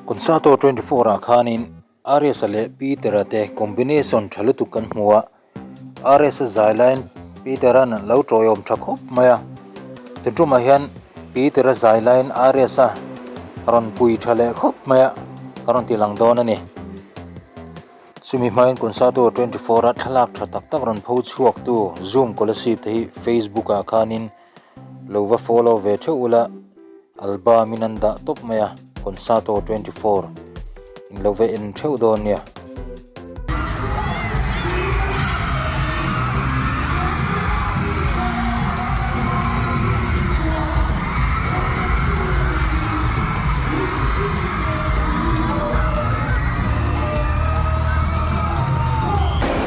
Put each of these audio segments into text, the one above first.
Concerto 24 ah khanin Arias-a leh Peter-a te combination tha lutuk kan hmu a, Arias-a zai laiin Peter-a'n a lo tawiawm tha khawp mai a, tuntumah hian Peter-a zai laiin Arias-a rawn pui tha leh khawp mai a, ka rawn ti lang dawn a ni. Chumi hmain Concerto 24 a thlalak tha tak tak rawn pho chhuaktu Zoom Kolasib te hi Facebook ah khanin Lo va follow ve theuh ula, album in an dah tawp mai a, Concerto 24 in lo va en theuh dawn nia.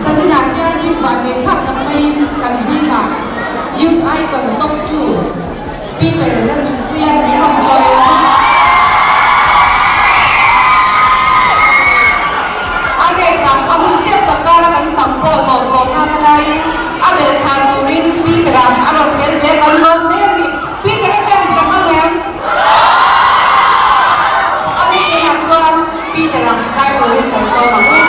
Zaninah hianin vahne thlak tak maiin kan zingah Youth Icon Top 2 Peter Lalnunpuia'n min rawn chawi ang a. A race ah a hun chiap tak kara kan chang pawh lawm tawh nak a laiin a belhchhah turin Peter-a a rawn tel ve kan lawm hle a ni. Peter-a fans kan awm em? A ni tunah chuan Peter-a zai turin kan sawm ang e.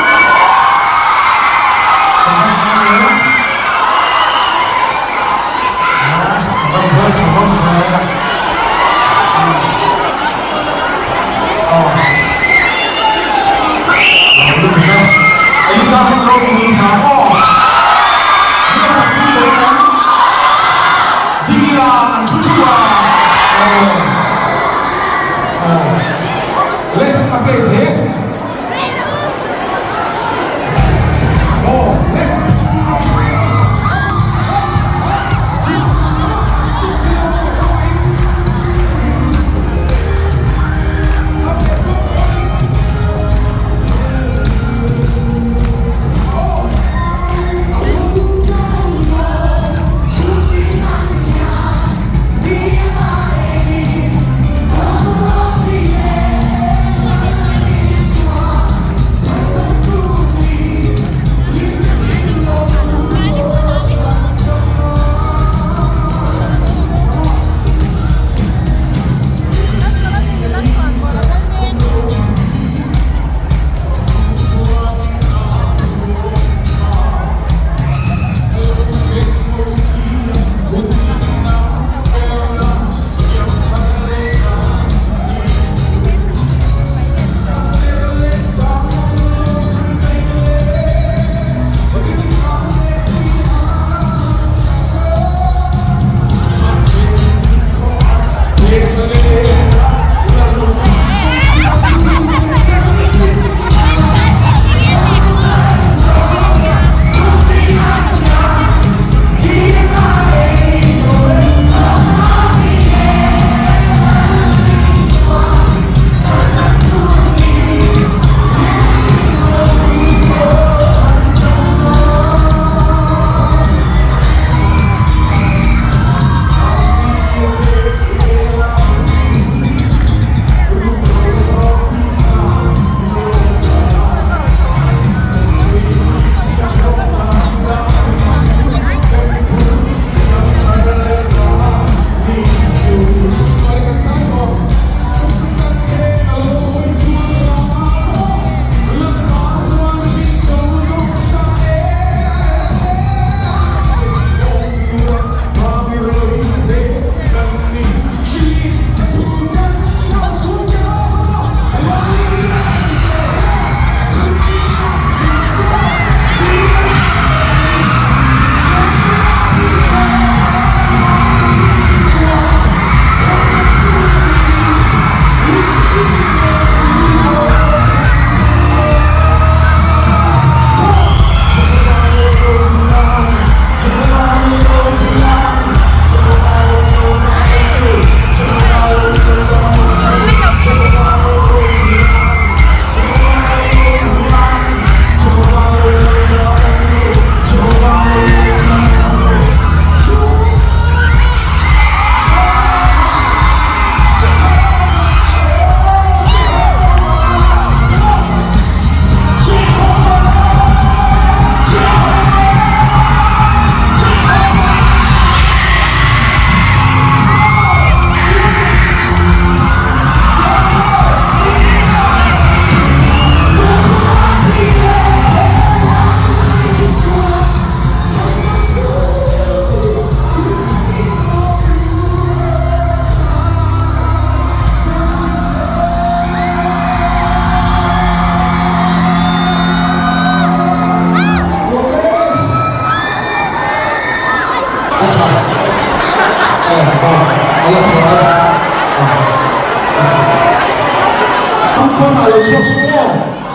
Pawnah lo chhuak suh aw.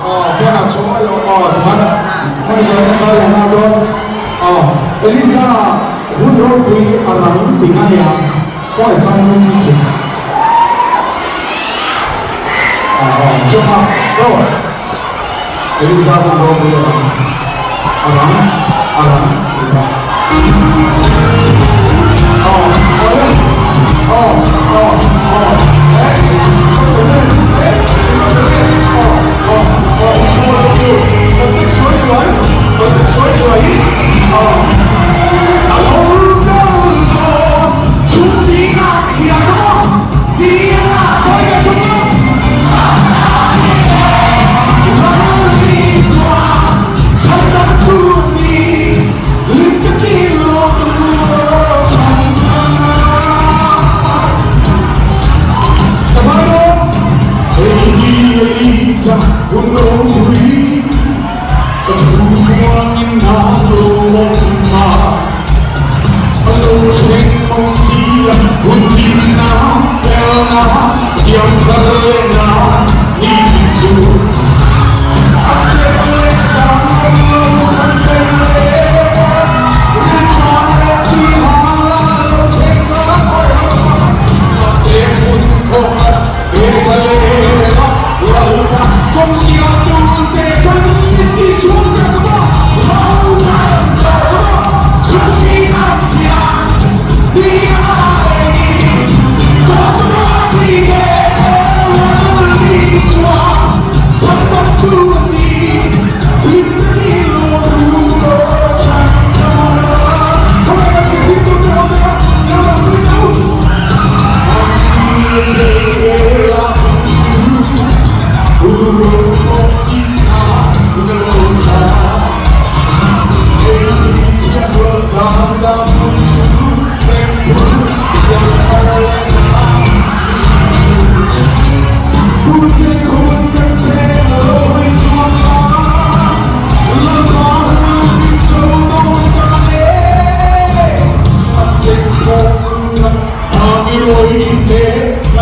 Aw pawnah chhuak mai lo aw tichuan hemi zawh hian zai ang a dawn. Aw Eliza hun ropui a rang tih a nia khawi fang rum hi thin. Aw chhuak a go. Eliza hun ropui a rang a rang a rang tih kha. Aw aw aw aw aw eh eh aw aw aw aw kan suai suai kan suai suai aw a lo kal dawn chhun zingah hian maw ni a sawi ve tum maw Lal Isua chhandamtu ni hlim takin lawm chhandamna ka zai dawn hei hi Elisa hun ropui ka thu muangin a lo awm a a lo thleng maw sia hun hlimna felna siam thar lehna ni chu a serh leh sang awm lo kan pen le rilṭam leh tihal a lo thleng ta mahse hun khawkhat Bethlehema Lalpa kawng siamtu te kan ni si chuan ka ka lo kal tawh chhun ang hian ni ai ni ka Lal Isua chhandamtu ni hlim takin lo chhandamna Khawvel kan zirtirtu te awm te kha lo lang pui teh u.